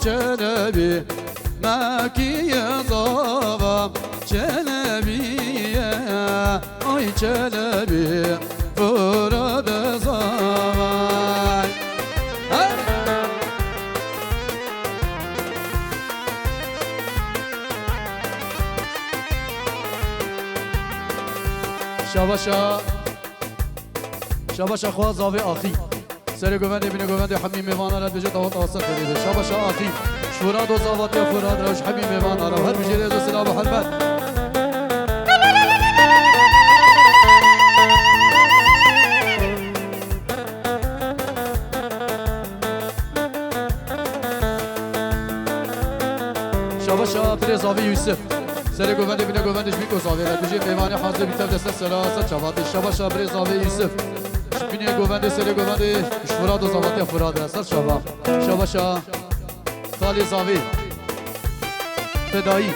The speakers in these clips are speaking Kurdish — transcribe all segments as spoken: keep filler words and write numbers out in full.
Çelebî, Mekî ye zava, Çelebî ye, ay Çelebî, Furade zavay. Hey! Şabaşa, şabaşa xwe zavê axî. Serê govendê, binê govendê, hemî mêvanan re dibêje dawa tawa ser xêrê be. Şabaşa axî. Ji Furad û zavatiya Furad re, ji hemî mêvanan re. Her bijêrê ez û silav û hurmet. Şabaşa birê zavê Yûsif. Serê govendê, binê govendê, ji bîko zavê re. Dibêje mêvanê hazir bî tev de ser sera, ser çavatî. Şabaşa birê zavê Yûsif. Ji binê govendê, serê govendê, ji Furad û zavatiya Furad re. Ser çava. Şabaşa xalê zavê Fedayî.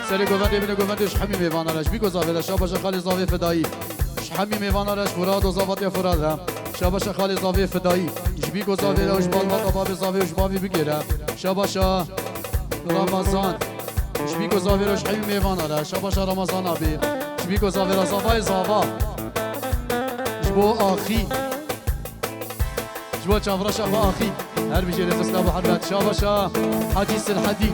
Serê govendê, binê govendê, ji hemî mêvanan re. Ji bîko zavê re. Şabaşa xalê zavê Fedayî. Ji hemî mêvanan re, ji Furad û zavatiya Furad re. Şabaşa xalê zavê Fedayî. Ji bîko zavê re û ji malbata bavê zavê û ji bavê bikê re. Şabaşa Ramazan. Ji bîko zavê re, ji hemî mêvanan re. Şabaşa Ramazan abî. Ji bîko zavê re zavayê zava. Ji bo axî. Ji bo çavreşa xwe axî. Her bijêrê zisna bi hurmet. Şabaşa Hacî Sirhedî.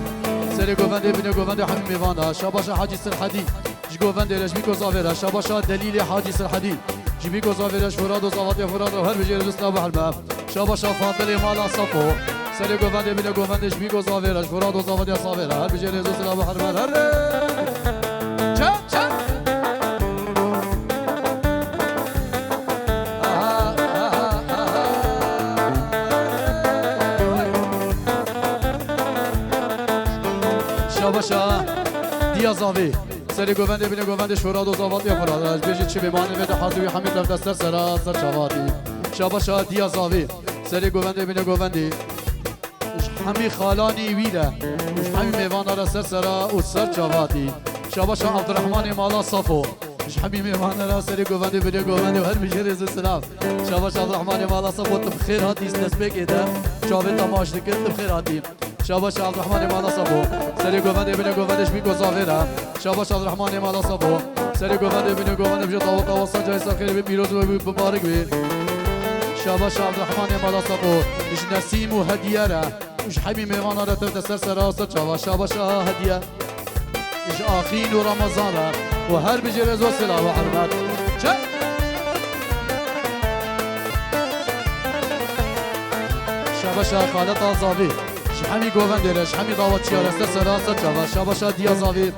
Serê govendê, binê govendê, hemî mêvan re. Şabaşa Hacî Sirhedî. Ji govendê re, ji bîko zavê re. Şabaşa Delîlê Hacî Sirhedî. Ji bîko zavê re, ji Furad û zavatiya Furad re. Her bijêrê zisna bi hurmet. Şabaşa Fadilê mala Safo. Serê govendê, binê govendê, ji bîko zavê re, ji Furad û zavatiya zavê re. Her bijêrê zisna bi hurmet. Her re. Çak, çak. Şabaşa diya zavê. Serê govendê, binê govendê, ji Furad û zavatiya Furad re. Ji bêjî çi mêmanê me de hazir wî hemî tev de ser sera, ser çavatî. Şabaşa diya zavê. Serê govendê, binê govendê. Ji hemî xalanî wî re, ji hemî mêvana re ser sera û ser çavatî. Şabaşa Abdurrahmanê mala Safo. Ji hemî mêvana re serê govendê, binê govendê û her bijêrê zû silav. Şabaşa Abdurrahmanê mala Safo, tu bi xêr hatî, destpêkê de çavê temaş dikir, tu bi xêr hatî. Şabaşa Abdurrahmanê mala Safo. Serê govendê, binê govendê, ji bîko zavê re. Şabaş Abdurrahmanê mala Safo. Serê govendê, binê govendê, bije dawa tawa ser cayê ser xêrê be, pîroz be, bibarik be. Şabaş Abdurrahmanê mala Safo. Ji Nesîm û Hediye re. Ji hemî mêvana re tev de ser sera ser çava. Şabaşa Hediye. Ji Axîn û Ramazan re. Û her bijêre zor silav û hurmet. Çe? Şabaşa Xaleta Zavî. Ji hemî govendê re, ji hemî dawaçiya re, ser sera ser çava. Şabaşa diya Zavî.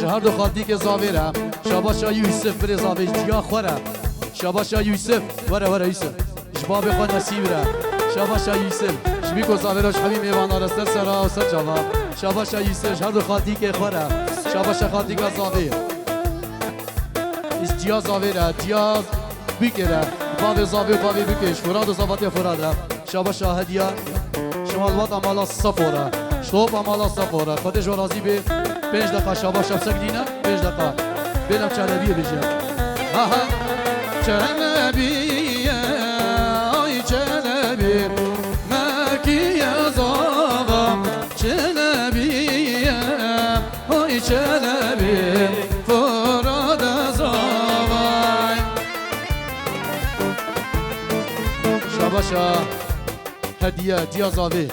Ji her du xaltîkê Zavê re. Şabaşa Yûsif birê Zavê, ji diya xwe re. Şabaşa Yûsif. Were, were Yûsif. Ji bavê xwe Nesîm re. Şabaşa Yûsif. Ji bîko Zavê re, ji hemî mêvana re, ser sera û ser çava. Şabaşa Yûsif, ji her du xaltîkê xwe re. Şabaşa xaltîka Zavê. Ji diya Zavê re, diya Bikê re, bavê Zavê û bavê Bikê, ji Furad û Zavatê Furad re. Şabaşa Hediya, ji malbata mala Safo re, ji topa mala Safo re. Xwedê ji we razî bê. Pênc deqa şabaşa bi sekdîne, pênc deqa. Bêlem Çelebiyê bêje. Ha ha. Çelebiye, ay Çelebî, Mekiye zava, Çelebiye. Ay Çelebî, Furade zavay. Şabaşa Hediye, diya Zavê.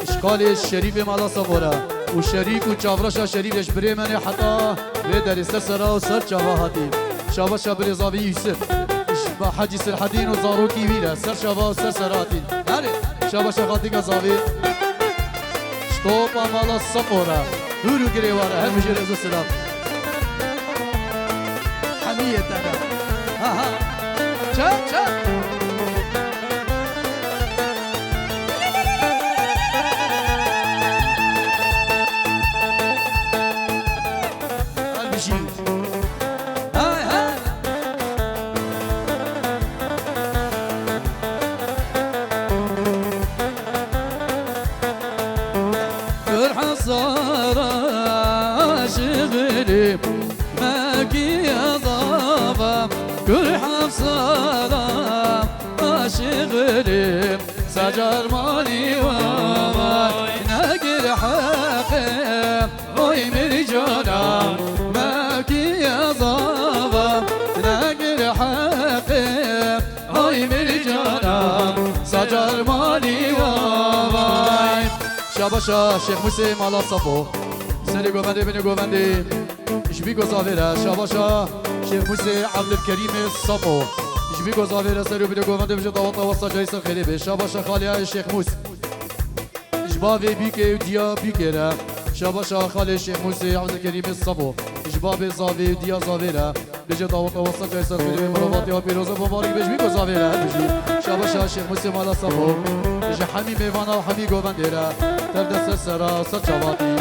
Îşkalê Şerîfê mala Safo re. Û Şerîf û çavreşa Şerîf ji birê me ne heta vê derê ser sera û ser çava hatî. Şabaşa birê Zavê Yûsif. Ji ba Hecî Sirhedîn û zarokî wî re ser çava û ser sera hatî. Nerê? Şabaşa xaltîka Zavê. Ji topa mala Safo re, hûr û girê we re, her bijêre zû silav. Hemiyê te ne. Ha ha. Çe, çe. Her bijî. Hay hay. Kur hesara şixirî Mekiye zava, kur hesara şixirî Sacar malî wa vay, negir heqê, oy mircana, mevkiye zava, negir heqê, oy mircana, sacar malî wa vay. Şabaşa Şêx Musê mala Safo. Serê govendê binê govendê. Ji bî gozavê re, şabaşa Şêx Musê Evdilkerîmê Safo. Ji bî gozavê re ser û binê govendê bije daweta wesa carî ser xêrê bê. Şabaşa xalê Şêx Mus. Ji bavê bîkê û diya bîkê re. Şabaşa xalê Şêx Musê Evdilkerîmê Safo. Ji bavê zavê û diya zavê re. Bije daweta wesa carî ser xêrê bê. Mirovatê wa pîroz û bombarî bê ji bî gozavê re. Her bijî. Şabaşa Şêx Musê mala Safo. Ji hemî mêvana û hemî govendê re. Tev de ser sera ser çavatî.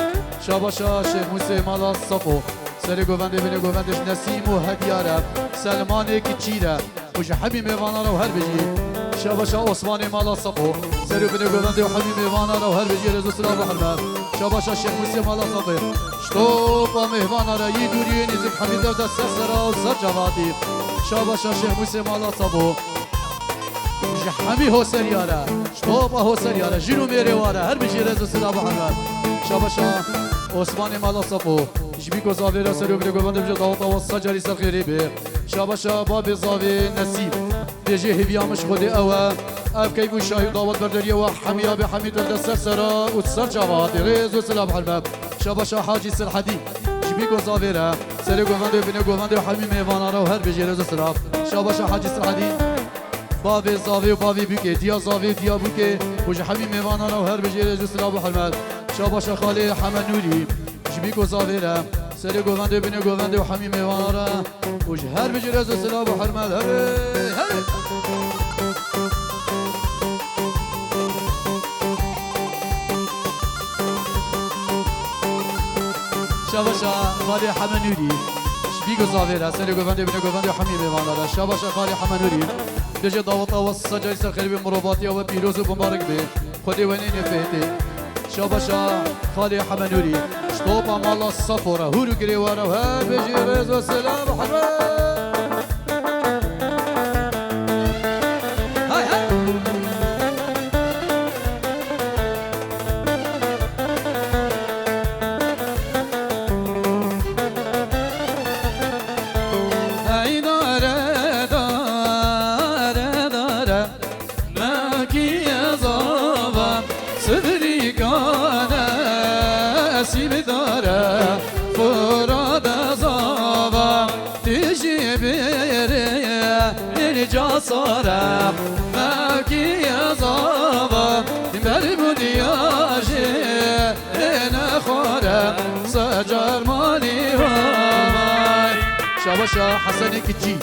Şabaşa Şêx Musê mala Safo. Serê govendê binê govendê ji Nesîm û Hediya re, Selmanê Kiçî re û ji hemî mêvana re û her bijî. Şabaşa Osmanê mala Safo. Serê binê govendê û hemî mêvana re û her bijî rêz û silav û hurmet. Şabaşa Şêx Musê mala Safo. Ji topa mêvana re yî dûriyê nêzîk hemî dev de ser sera û ser çavatî. Şabaşa Şêx Musê mala Safo. Ji hemî hoseriya re, ji topa hoseriya re, jin û mêrê wa re, her bijî rêz û silav û hurmet. Şabaşa Osmanê mala Safo. Ji bî ku zavê re serê û binê govendê bije daweta wa sed carî ser xêrê bê. Şabaşa babê zavê Nesîm. Bêjê hêviya min ji Xwedê ew e. Ev keyf û şahî û dawet berderiya we hemiya bê hemî dev de ser sera û ser çava hatî. Rêz û silav hurmet. Şabaşa Hacî Sirhedî. Ji bî ku zavê re serê govendê û binê govendê û hemî mêvana re û her bijî rêz û silav. Şabaşa Hacî Sirhedî. Bavê zavê û bavê bûkê, diya zavê û diya bûkê û ji hemî mêvanan re û her bijî rêz û silav û hurmet. Şabaşa xalê Heme Nûrî, ji bîk û zavê re, serê govendê, binê govendê û hemî mêvanan re û ji her bijî rêz û silav û hurmet. Herê, herê. Şabaşa xalê Heme Nûrî, ji bîk û zavê re, serê govendê, binê govendê û hemî mêvanan re. Şabaşa xalê Heme Nûrî. Bêje daweta we sed carî ser xêr bê, mirovatiya we pîroz û bimbarik bê. Xwedê we neyne fêtê. Şabaşa xalê Heme Nûrî. Ji topa mala Safo re, hûr û girê we re û her bijî rêz û silav û hurmet. Hay hay. Hey dare, dare, dare. Mekî ez ava, sibrî kane, sîbdare, Furat ez ava, tijî bêrê, îlca sare. Mekî ez ava, bermudîya jê, êne xware, secar malî vay. Şabaşa Hesenê Kiçî.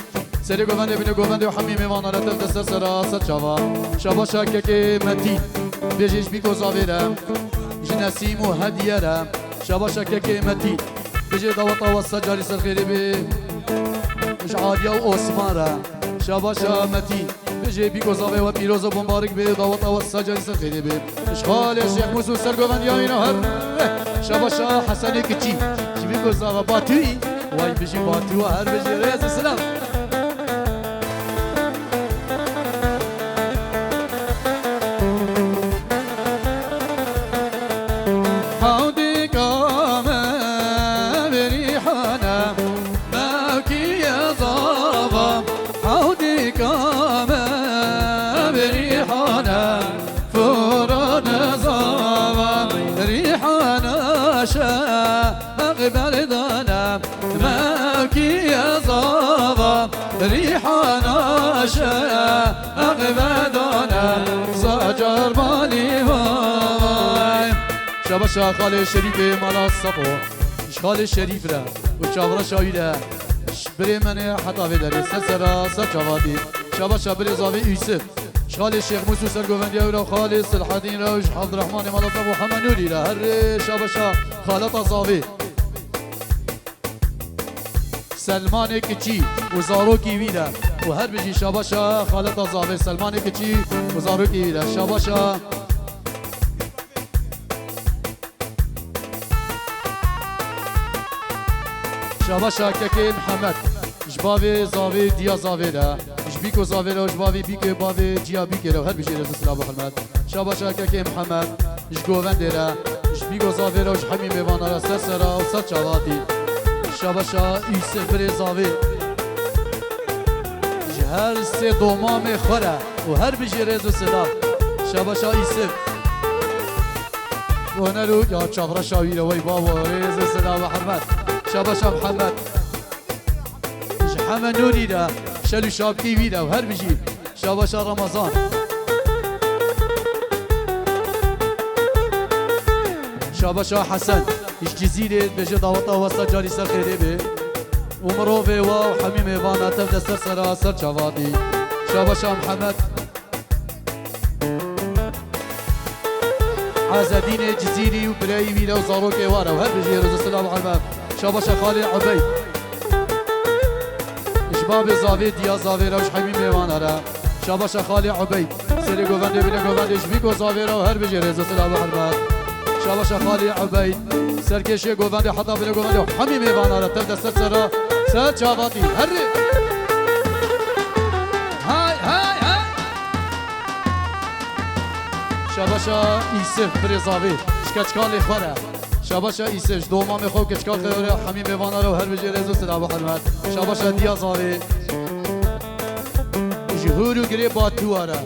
Serê govendê, binê govendê û hemî mêvanan re tev de ser sera ser çava. Şabaşa kekê Metî. Bêjê ji bîk û zavê re. Ji Nesîm û Hediye re. Şabaşa kekê Metî. Bêjê daweta we sed carî ser xêrê bê. Ji Aliya û Osman re. Şabaşa Metî. Bêjê bîk û zavê we pîroz û bimbarik bê. Daweta we sed carî ser xêrê bê. Ji xalê Şêx Mûs û sergovendiya wî re her. Şabaşa Hesenê Kiçî. Ji bîk û zava Batûyî. Way bijî Batû, her bijî rêz û silav. Hewdîka me berîhane, mewkî ez ava. Hewdîka me berîhane, Furan ez ava. Rîhana şe Eqbel dane, mewkî ez ava, rîhana şe, eqbe dane, sacar balî vay. Şabaşa xalê Şerîfê mala Safo, ji xalê Şerîf re û çavreşa wî re, ji birê me ne heta vê derê, ser sera, ser çavatî. Şabaşa birê zavê Yûsif. Ji xalê Şêx Mûs û sergovendiya wî re, xalê Silhedîn re û ji Evdirehmanê mala Safo Heme Nûrî re. Her şabaşa xaleta zavê. Selmanê kiçî û zarokî wî re. Û her bijî şabaşa xaleta zavê Selmanê kiçî û zarokî wî re. Şabaşa. Şabaşa kekê Mihemed. Ji Bavê zavê diya zavê re, ji bîko zavê re û ji bavê bîkê bavê ciya bîkê re û her bijî rêz û silav û hurmet. Şabaşa kekê Mihemed, ji govendê re, ji bîko zavê re û ji hemî mêvana re ser sera û ser çavatî. Şabaşa Îsif birê zavê, ji her sê domamê xwe re û her bijî rêz û silav. Şabaşa Îsif. Oner û ya çavreşa wî re wey bavo, rêz û silav û hurmet. Şabaşa Mihemed. Ji heme nûrî re, şel û şapkî wî re û her bijî. Şabaşa Ramazan. Şabaşa Hesen. Ji Cizîrê dibêje daweta we sed carî ser xêrê bê. Û mirovê we û hemî mêvana tev de ser sera ser çavatî. Şabaşa Mihemed. Ezedînê Cizîrî û birayî wî re û zarokê wa re û her bijî rêz û silav û hurmet. Şabaşa Xalê Ubeyd. Ji babê zavê diya zavê re û ji hemî mêvana re. Şabaşa Xalê Ubeyd. Serê govendê bîne govendê ji bîko zavê re û her bijî rêz û silav û hurmet. Şabaşa Xalê Ubeyd. Serkêşê govendê heta bîne govendê û hemî mêvana re tev de ser sera ser çavatî. Herê. Hay hay hay. Şabaşa Îsif, birê zavê, ji keçikalê xwe re. Şabaşa Îsif, ji domamê xwe û keçikalê xwe re, hemî mêvana re û her bijî rêz û silav û hurmet. Şabaşa diya zavê, ji hûr û girê Batuwa re.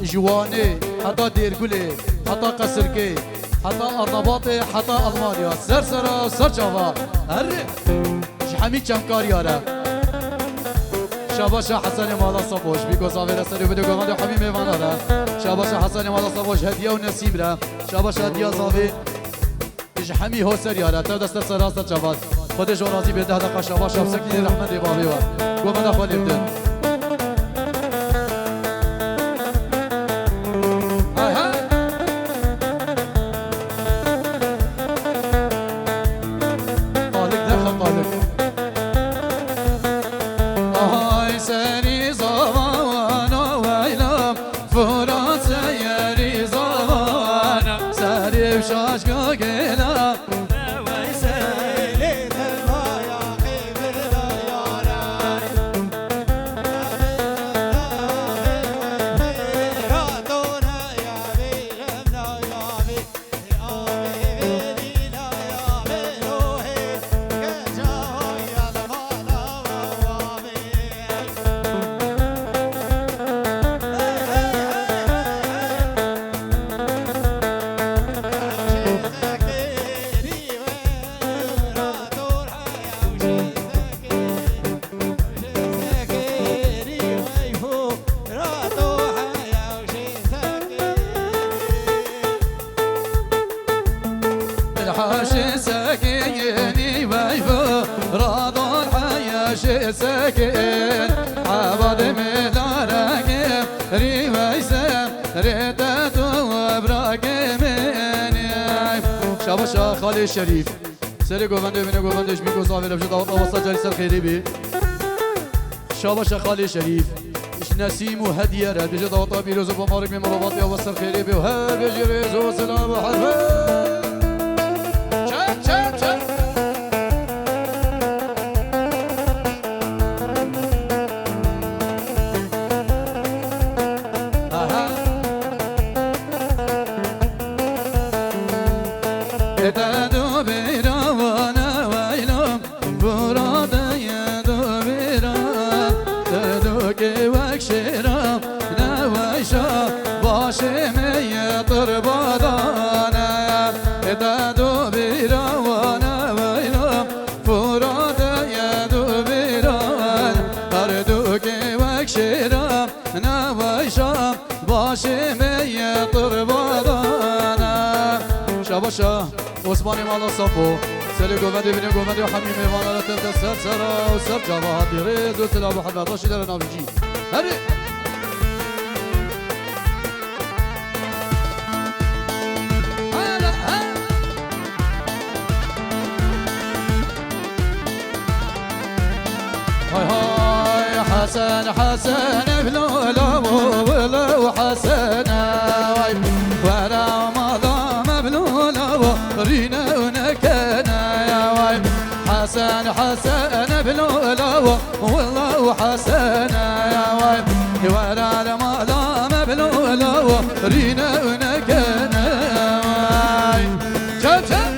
Ji Wanê, heta Dêrgulê, heta Qesirkê, heta Arnabatê, heta Almanya. Ser sera, ser çava. Herê. Ji hemî çemkariya re. Şabaşa Hesenê mala Safo, ji bîko zavê re serê bide govendê hemî mêvana re. Şabaşa Hesenê mala Safo ji Hediye û Nesîm re. Şabaşa diya zavê ji hemî hoseriya re. Tev de ser sera ser çava. Xwedê ji we razî bê, deh deqa şabaşa sekînê rehmetê bavê we. Govenda xwe lê bidin. Aha! Qalik derxe qalik. Ay serî zavana weyla, Furat seyerî zavana, serî şaşka gela. Haşê sekînî veyvo, radon heyeşê sekîn. Hebadê mêdareke, rîveyse, rê te tu brakê min. Şabaşa Xalê Şerîf. Serê govendê bîne govendê ji bîko zavê re bije dawet awasa carî ser xêrê bê. Şabaşa Xalê Şerîf. Ji Nesîm û Hediye re bije daweta pîroz û bamarek bê, mirovatiya we ser xêrê bê û her bijî rêz û silav û hurmet. Çek, çek, çek. Aha. Ete du bîra wana weylam. Furatê dubîra, te dûkê wek şêra, neweyşa başê me yê tirbadane. Te dubîra wane weyla, Furatê dubîra, her dûkê wek şêra, neweyşa başê me yê tirbadane. Şabaşa. Osmanê mala Safo. Serê govendê bîne govendê hemî mêvana re tev de ser sera û ser çava hatî. Rêz û silav û hurmet. Başî dere navcî. Herê. Hele, he. Hay hay Hesen, Hesen, evlo, lo, lo, Hesen, ay. Wera mala meblo, lo, rîne û nekene, ay. Hesen, Hesen, evlo, Wela û Hesene, vay. Were li mala me bi lola û rîne û nekene, vay. Çap, çap.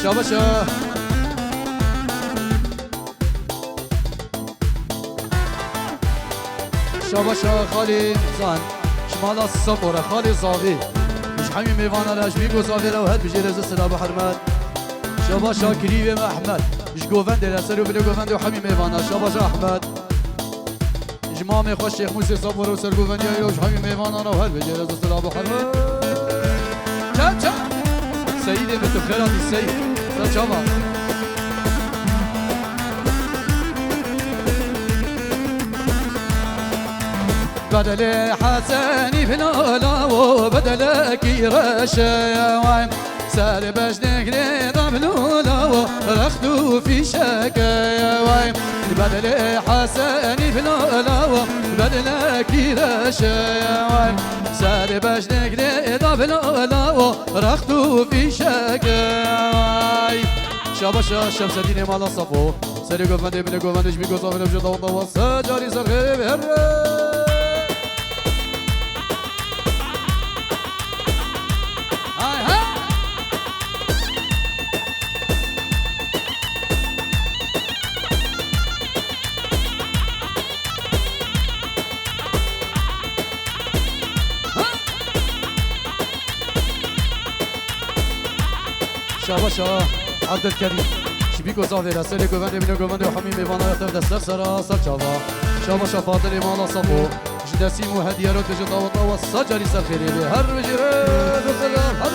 Şabaşa. Şabaşa xalî Zan. Ji mala Safo re, xalî Zavî. Ji hemî mêvana re, ji Bîgo Zavê re û her bijêre zû silav û hurmet. Şabaşa Kirîvê Mehmet. Ji govendê re, ser û binê govendê û hemî mêvana. Şabaşa Ehmed. Ji mamê xwe Şêx Mûsê Safo re û sergovendiya wî re û ji hemî mêvanan re û her bijêre zû silav û hurmet. Çap, çap. Seyîdê min tu xêr hatî Seyîd. Ser çava. Bedelê Hesenî bi lola û bedelekî reşe, vay. Ser beşnêk lê da bi lola û rext û fîşeke, vay. Bedelê Hesenî bi lola û bedelekî reşe, vay. Ser beşnêk lê da bi lola û rext û fîşeke, vay. Şabaşa Şemsedînê mala Safo. Serê govendê, binê govendê, ji Bîgo Zavê re, bi jê dawet dawa se carî ser xêrê bê, herre. Hay hay. Şabaşa Abdülkerim. Ji Bîgo Zavê re, serê govendê, binê govendê û hemî mêvana re tev de ser sera, ser çava. Şabaşa Fadilê mala Safo. Ji Nesîm û Hediye re dibêje dawet dawa se carî ser xêrê bê. Her bijêre, ser, her.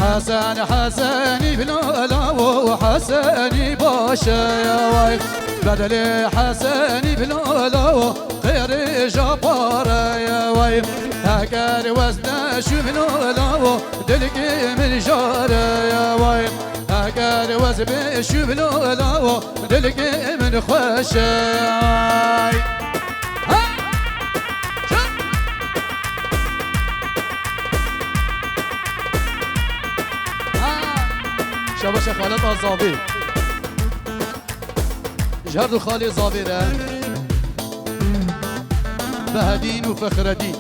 Hesen Hesenî bi lola û Hesenî baş e, vay. Bedelê Hesenî bi lola û qêrê ja pare ye, vay. Heger wez neşû bi lola û dilkê min jare ye, vay. Heger wez bêşû bi lola û dilkê min xweş e, vay. Ha! Çi? Ha! Şabaşa Xalet a Zavê. Ji her du xalê Zavê re. Behedîn û Fexredîn.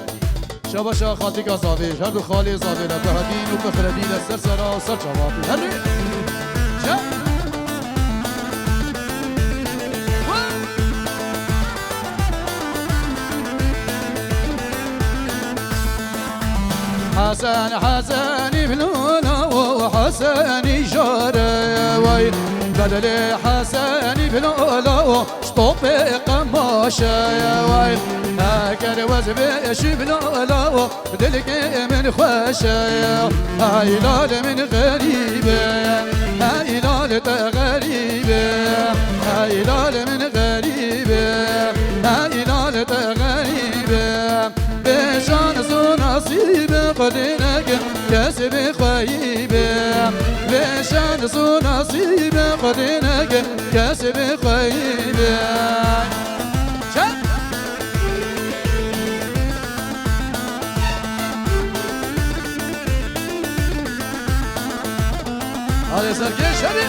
Şabaşa Xaltîka Zavê. Ji her du xalê Zavê re. Behedîn û Fexredîn re ser sera ser çava. Herê. Çe? Hesen Hesenî bi lola û Hesenî jare, vay. Bedelê Hesenî bi lola û stopê qemaşe, vay. Heger wez bêşî bi lola û dilkê min xweş e. Hey lalê min xerîb e, hey lalê te xerîb e. Hey lalê min xerîb e, hey lalê te xerîb e. Bê şans û nasîb Xwedê neke kes bê xweyî be. Bê şans û nasîb Xwedê neke kes bê xweyî be. Çek! Hadi serkê şerî.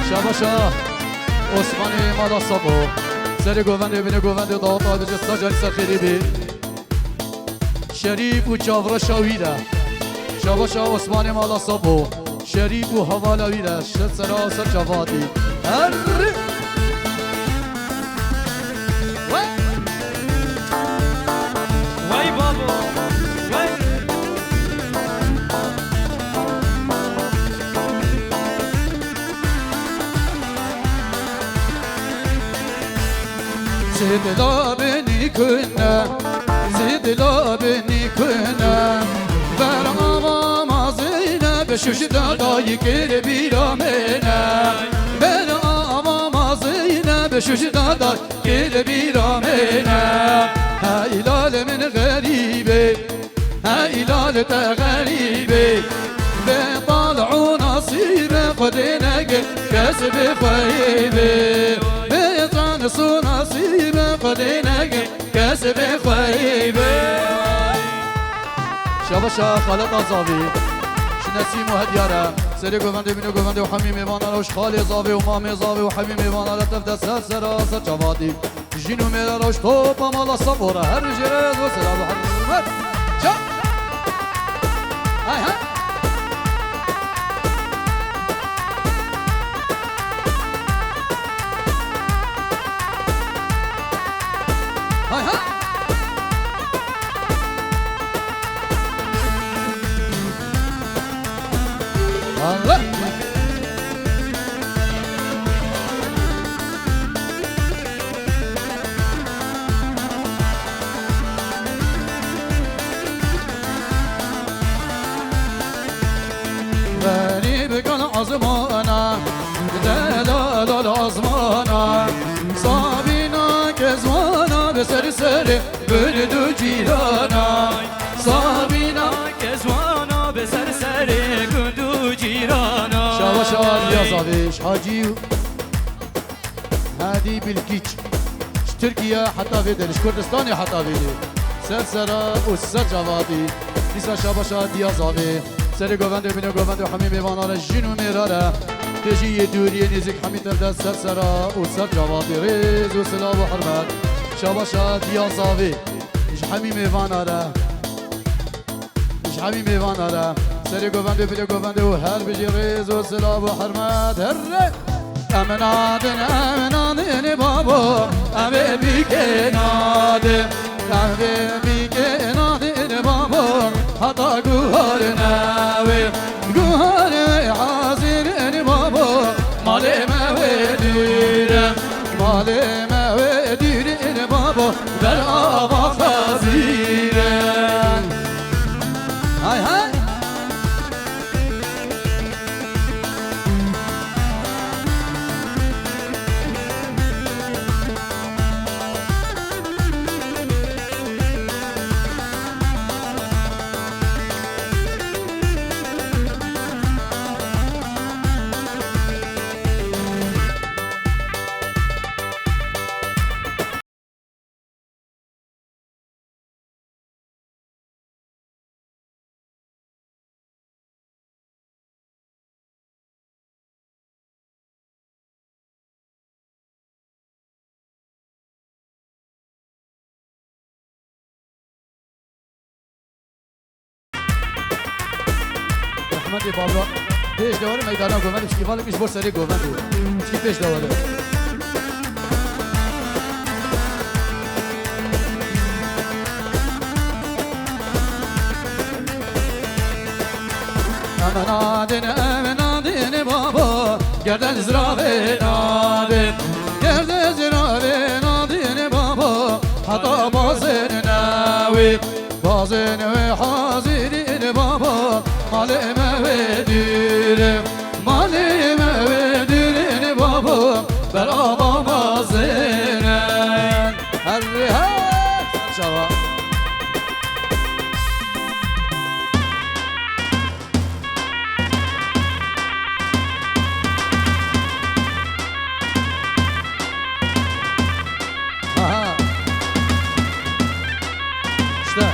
Şabaşa Osmanê mala Sabo. Serê govendê, binê govendê, daweta dije sacarî ser xêrê bê. Şerîf û çavreşa wî re. Şabaşa Osmanê mala Sabo. Şerîf û hevala wî re. Şer sera ser çavatî. Her. Wey babo, wey. Zêdila binî kune, zêdila binî kune. Ber ava ma Zeynep şuşta dayî kir bîra mene. Ber ava ma Zeynep şuşta dayî kir bîra mene. Hey lal min xerîbê, hey lal te xerîbê. Bê tal û nasîb Xwedê neke kes bi xweyî bê. Bê tal Niso nesîbe xwedê neke kesê bê xweyî be. Şabaşa xaleta zavî. Ji Nesîm û Hediyar e. Serê govendê, bînê govendê û hemî mêvana re û ji xalê zavê û mamê zavê û hemî mêvana re tev de ser sera ser çavatî. Jin û mêra re û ji topa mala Safo re. Her bijêre ez ve selam û hurmet. Çak. Hay hay. Hay hay. Allah. Berî bikin azmana, delal azmana. Sabîna Kezwana bi ser serê gund û cîrana. Sabîna Kezwana bi ser serê gund û cîrana. Şabaş Aliya Zavêş, Hacî Hadi Bilgiç. Ji Tirkiye heta vê derê, ji Kurdistanê heta vê derê. Ser sera û ser cavatî. Dîsa şabaşa Diya Zavê. Serê govendê, bînê govendê û hemî mêvana re, jin û mêra re. Tê jî yê dûr, yê nêzik hemî tev de ser sera û ser cavatî. Rêz û silav û hurmet. Şabaşa Diya Zavê. Ji hemî mêvana re. Ji hemî mêvana re. Serê govendê, bînê govendê û her bijî rêz û silav û hurmet. Herre! Em nadin, em nadin babo, em ê bîkê nadin. Em ê bîkê nadin babo, heta guhar newê. Guhar wê hazir in babo, malê me wê dûr e. Malê me wê dûr in babo, ber ava Xezîr e. Hay hay. Rehmetê Babra. Pêş de were meydana govendê, piştî valek ji bo serê govendê. Piştî pêş de were. Em nadin, em nadin babo, gerde ziravê nadin. Gerde ziravê nadin babo, heta bazên newê. Bazên wê hazirîn babo, malê me wê dûr e. Malê me wê dûr in babo, ber ava bazên e. Herre her çava. Aha. İşte.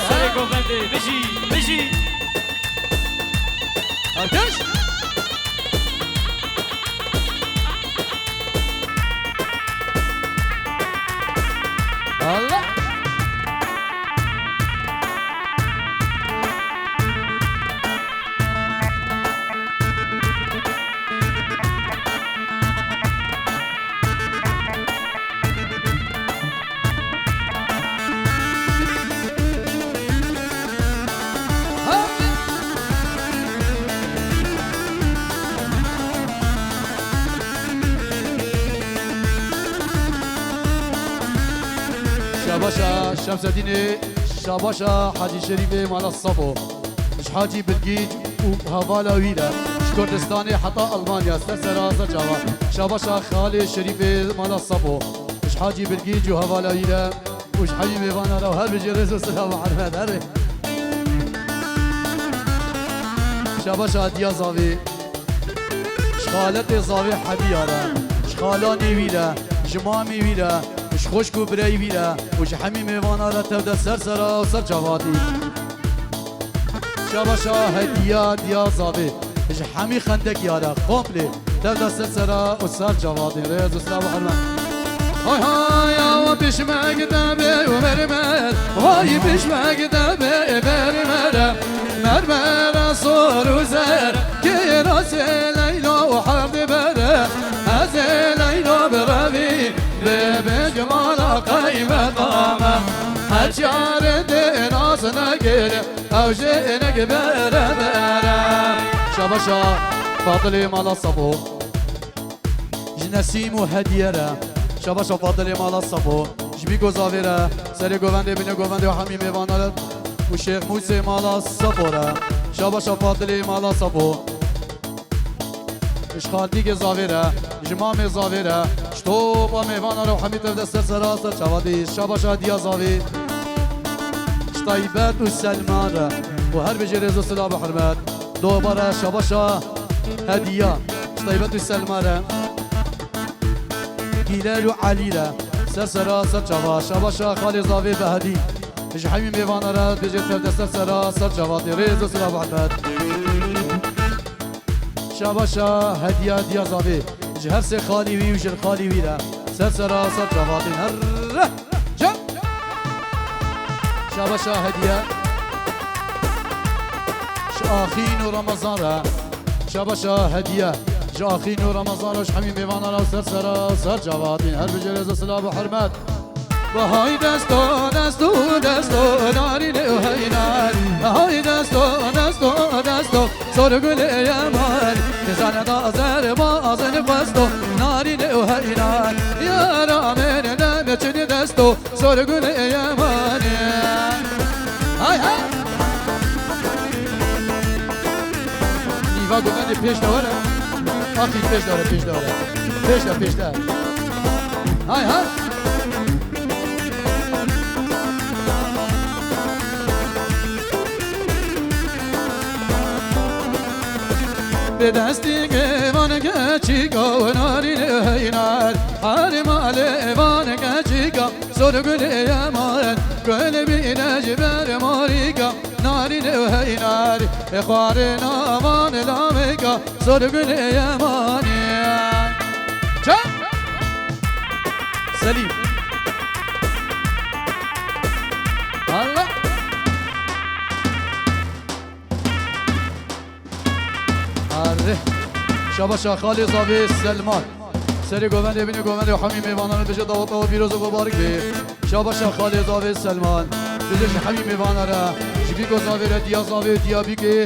Serê govendê, bijî, bijî. Alkış. Allah. Şabaşa Şemsedînê, şabaşa Hacî Şerîfê mala Safo. Ji Hacî Bilgîc û hevala wî re, ji Kurdistanê heta Almanya, ser sera ser çava. Şabaşa xalê Şerîfê mala Safo. Ji Hacî Bilgîc û hevala wî re û ji hemî mêvana re her bijî rêz û silav û hurmet. Herê. Şabaşa diya zavê. Ji xaletê zavê Hemiya re, ji xalanê wî re, ji mamê wî re, ji xwişk û birayê wî re û ji hemî mêvana re tev de ser sera û ser çava tî. Şabaşa hediya diya zavê. Ji hemî xendekiya re komplê tev de ser sera û ser çava tî. Rêz û silav û hurmet. Hay hay, awa pişmek de bê û mermer. Vay pişmek de bê mermer. Mermer sor û zer. Kê razê Leyla û hevdî bere. Ez ê Leyla birevî. Bê bê cemala qeymeqame. Heçyarê dê naz negire. Ew jê neg bere bere. Şabaşa Fadilê mala Safo. Ji Nesîm û Hediye re. Şabaşa Fadilê mala Safo. Ji Bîk û zavê re. Serê govendê, binê govendê û hemî mêvana re. Û Şêx Mûsê mala Safo re. Şabaşa Fadilê mala Safo. Ji xaltîkê zavê re, ji mamê zavê re, ji topa mêvana re û hemî tev de ser sera ser çava dî. Şabaşa diya zavê. Ji Taybet û Selman re. Û her bijî rêz û silav û hurmet. Dubare şabaşa hediya. Ji Taybet û Selman re. Gîler û Elî re. Ser sera ser çava. Şabaşa xalê zavê Behedî. Ji hemî mêvana re bijî tev de ser sera ser çava dî. Rêz û silav û hurmet. Şabaşa hediya diya zavê. Ji her sê xalî wî û jin xalî wî re. Ser sera ser çava tî. Herre. Cem. Şabaşa hediye. Ji Axîn û Ramazan re. Şabaşa hediye. Ji Axîn û Ramazan re ji hemî mêvana re ser sera ser çava tî. Her bijî rêz û silav û hurmet. Vay desto, desto, desto, narîne û heynar. Hay desto, desto, desto, sor gulê yeman. Nizane da zer bazin xwesto, narîne û heynar. Yara min de meçin desto, sor gulê yemanê. Hay hay. Nîva govendê pêş de were. Axî pêş de were, pêş de were. Pêş de, pêş de. Hay hay. Bi destî kêvan keçîka û narîn û heynar, her malê van keçîka, sor gulê yeman, gul bîne ji ber marîka, narîn û heynar, ê xwarê navan lamêka, sor gulê yemanê. Çak! Selîm. Allah! Arre. Şabaşa xalê zavê Selman. Serê govendê, binê govendê û hemî mêvanan bêje daweta we pîroz û bibarik be. Şabaşa xalê zavê Selman. Bêje ji hemî mêvana re, ji Bîk û zavê re, diya zavê û diya Bîkê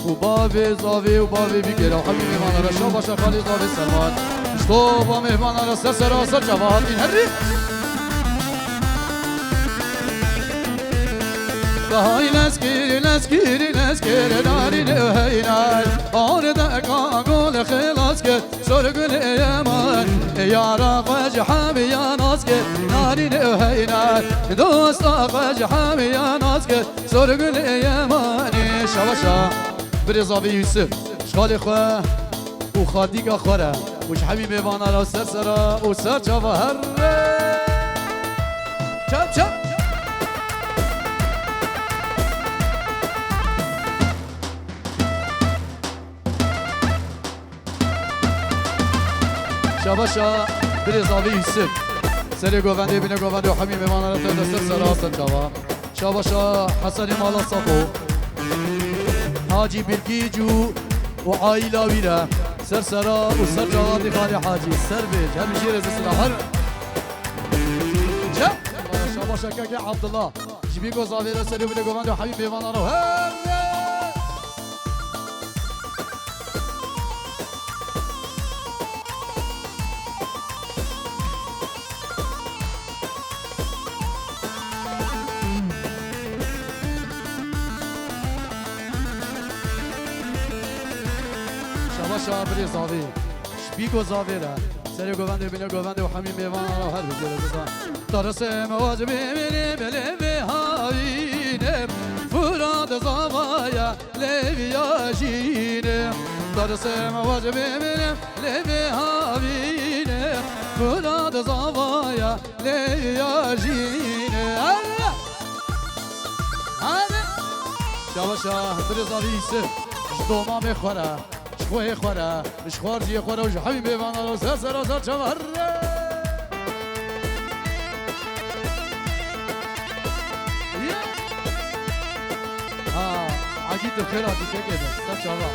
û bavê zavê û bavê Bîkê re û hemî mêvana re. Şabaşa xalê zavê Selman. Ji topa mêvana re ser sera ser çava hatîn herî. Hay lezgîr, lezgîr, lezgîr, narîn û heynar. Ordeka gul xilas kir, sor gulê yeman. Yara xwe ji hemiya nas kir, narîn û heynar. Dosta xwe ji hemiya nas kir, sor gulê yemanê. Şabaşa birê zavê Yûsif, ji xalê xwe û xaltîka xwe re û ji hemî mêvana re ser sera û ser çava herre. Çap çap. Şabaşa birêz avê Yusuf. Serê govendê bîne govendê û hemî mêvanan re te de ser sera ser çava. Şabaşa Hesenê mala Safo. Hacî Bilgîc û, û aîla wî re. Ser sera û ser çava dî Xalê Hacî. Ser bêj. Her bijî rêzê sila her. Çe? Şabaşa kekê Abdullah. Ji bî go zavê re serê bîne govendê û hemî mêvanan re. Her. Şabaşa birê zavê. Ji bî go zavê re. Serê govendê bîne govendê û hemî mêvan ara her bijêre biza. Tarasê me wacibê bîne belê vê havîne. Furat zavaya. Lêviya jîne, dersê me wacibê bîne, lêvê havîne, Furat zavaya, lêviya jîne. Hadi! Hadi! Şabaşa, birêz avê Yusuf, ji domamê xwe re, ji xwehê xwe re, ji xwarziyê xwe re û ji hemî mêvanan re ser sera ser çava herre! Ha, Agî tu xêr hatî kekê min. Te çava.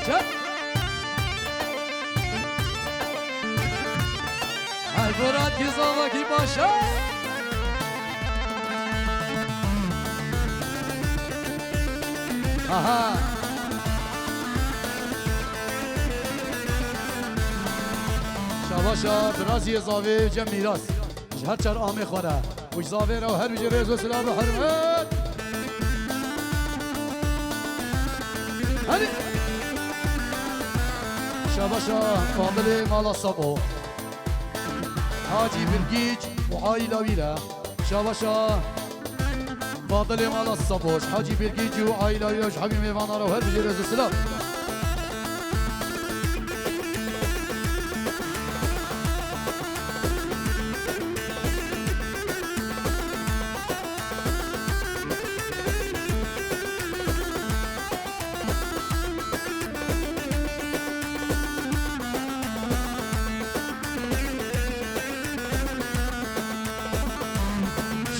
Çek. Ay Fırat Gizavakî başa. Aha. Şabaşa, birazî zavê Cem Mîras. Ji her çar amê xwe re. Û ji zavê re û her bijî rêz û silav û hurmet. Hadi. Şabaşa Fadilê mala Sabo. Hacî Bilgîc û aîla wî re. Şabaşa Fadilê mala Sabo. Ji Hacî Bilgîc û aîla wî re, ji hemî mêvanan re û her bijî rêz û silav.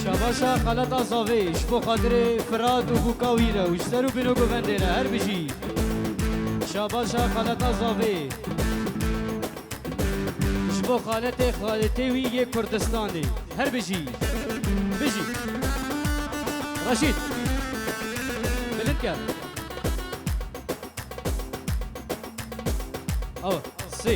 Şabaşa xeleta zavê, ji bo xatirê Firat û bûka wî re û ji ser û bîn û govendê re, her bijî. Şabaşa xeleta zavê. Ji bo xaletê xaletê wî yê Kurdistanê. Her bijî. Bijî. Reşîd. Bilind ker. Awa, sê.